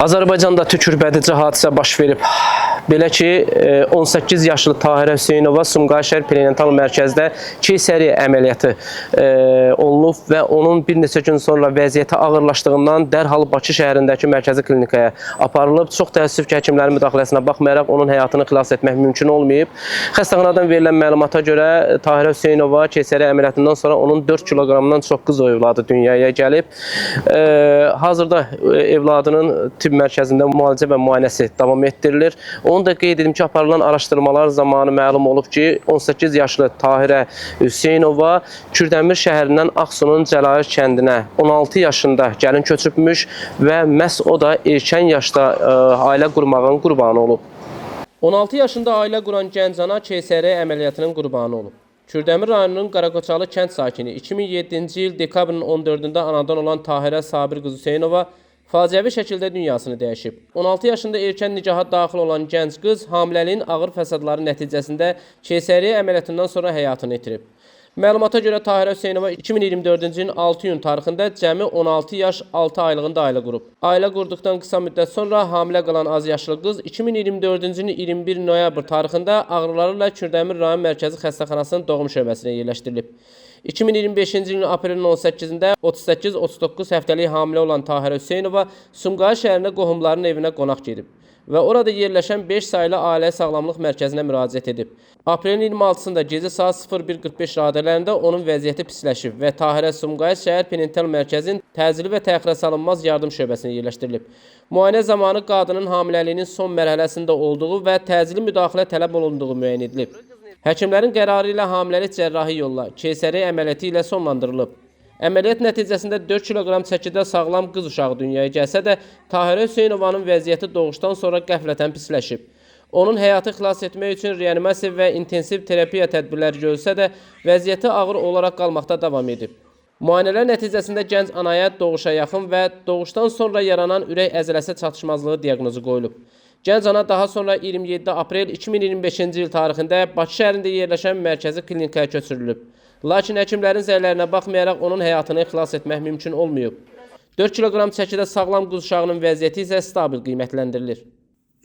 Azərbaycanda tükürpədici hadisə baş verib. Belə ki, 18 yaşlı Tahirə Hüseynova Sumqayıt şəhər perinatal mərkəzdə keysəriyyə əməliyyatı olunub və onun bir neçə gün sonra vəziyyəti ağırlaşdığından dərhal Bakı şəhərindəki mərkəzi klinikaya aparılıb. Çox təəssüf ki, həkimlərin müdaxiləsinə baxmayaraq onun həyatını xilas etmək mümkün olmayıb. Xəstəxanadan verilən məlumata görə Tahirə Hüseynova keysəriyyə əməliyyatından sonra onun 4 kiloqramdan çox qız övladı dünyaya gəlib. Hazırda evladının tibb mərkəzində müalicə və müayinəsi davam etdirilir. Onu da qeyd edim ki, aparılan araşdırmalar zamanı məlum olub ki, 18 yaşlı Tahirə Hüseynova Kürdəmir şəhərindən Ağsunun Cəlayir kəndinə 16 yaşında gəlin köçübmüş və məhz o da erkən yaşda ailə qurmağın qurbanı olub. 16 yaşında ailə quran gənc ana keysəriyyə əməliyyatının qurbanı olub. Kürdəmir rayonunun Qaraqoçalı kənd sakini 2007-ci il dekabrın 14-də anadan olan Tahirə Sabir qız Hüseynova faciəvi şəkildə dünyasını dəyişib. 16 yaşında erkən nikaha daxil olan gənc qız hamiləliyin ağır fəsadları nəticəsində keysəriyyə əməliyyatından sonra həyatını itirib. Məlumata görə Tahirə Hüseynova 2024-cü ilin 6 iyun tarixində cəmi 16 yaş 6 aylığında ailə qurub. Ailə qurduqdan qısa müddət sonra hamilə qalan azyaşlı qız 2024-cü ilin 21 noyabr tarixində ağrıları ilə Kürdəmir rayon mərkəzi xəstəxanasının doğum şöbəsinə yerləşdirilib. 2025-ci ilin aprelin 18-də 38-39 həftəlik hamilə olan Tahirə Hüseynova Sumqayıt şəhərində qohumlarının evinə qonaq gedib və orada yerləşən 5 saylı ailə sağlamlıq mərkəzinə müraciət edib. Aprelin 26-sında gecə saat 01:45 radələrində onun vəziyyəti pisləşib və Tahirə Sumqayıt şəhər perinatal mərkəzinin təcili və təxirəsalınmaz yardım şöbəsinə yerləşdirilib. Müayinə zamanı qadının hamiləliyinin son mərhələsində olduğu və təcili müdaxilə tələb olunduğu müəyyən edilib. Həkimlərin qərarı ilə hamiləlik cərrahi yolla keysəriyyə əməliyyatı ilə sonlandırılıb. Əməliyyat nəticəsində 4 kiloqram çəkidə sağlam qız uşağı dünyaya gəlsə də, Tahirə Hüseynovanın vəziyyəti doğuşdan sonra qəflətən pisləşib. Onun həyatı xilas etmək üçün reanimasiya və intensiv terapiya tədbirləri görülsə də, vəziyyəti ağır olaraq qalmaqda davam edib. Müayinələr nəticəsində gənc anaya doğuşa yaxın və doğuşdan sonra yaranan ürək əzələsi çatışmazlığı diaqnozu qoyulub. Gənc ana daha sonra 27 aprel 2025-ci il tarixində Bakı şəhərində yerləşən mərkəzi klinikaya köçürülüb. Lakin həkimlərin səylərinə baxmayaraq onun həyatını xilas etmək mümkün olmayıb. 4 kiloqram çəkidə sağlam qız uşağının vəziyyəti isə stabil qiymətləndirilir.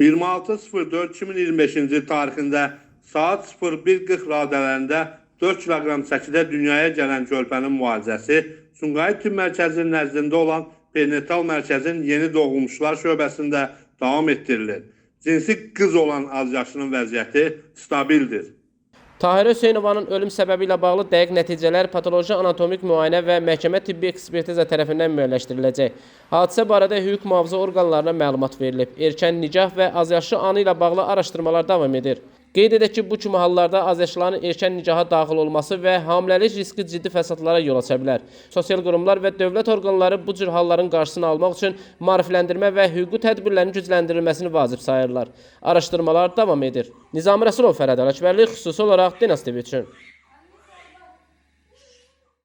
26.04.2025-ci il tarixində saat 01:40 radələrində 4 kiloqram çəkidə dünyaya gələn körpənin müalicəsi Sumqayıt Tibb Mərkəzinin nəzdində olan perinatal mərkəzin yeni doğulmuşlar şöbəsində davam etdirilir. Cinsi qız olan azyaşlının vəziyyəti stabildir. Tahirə Hüseynovanın ölüm səbəbi ilə bağlı dəqiq nəticələr patoloji anatomik müayinə və məhkəmə tibbi ekspertiza tərəfindən müəyyənləşdiriləcək. Hadisə barədə hüquq mühafizə orqanlarına məlumat verilib. Erkən nikah və azyaşlı ana ilə bağlı araşdırmalar davam edir. Qeyd edək ki, bu kimi hallarda azyaşlıların erkən nikaha daxil olması və hamiləlik riski ciddi fəsadlara yol aça bilər. Sosial qurumlar və dövlət orqanları bu cür halların qarşısını almaq üçün maarifləndirmə və hüquqi tədbirlərin gücləndirilməsini vacib sayırlar. Araşdırmalar davam edir. Nizami Rəsulov, Fərhad Ələkbərli, xüsusi olaraq Dinaz TV üçün.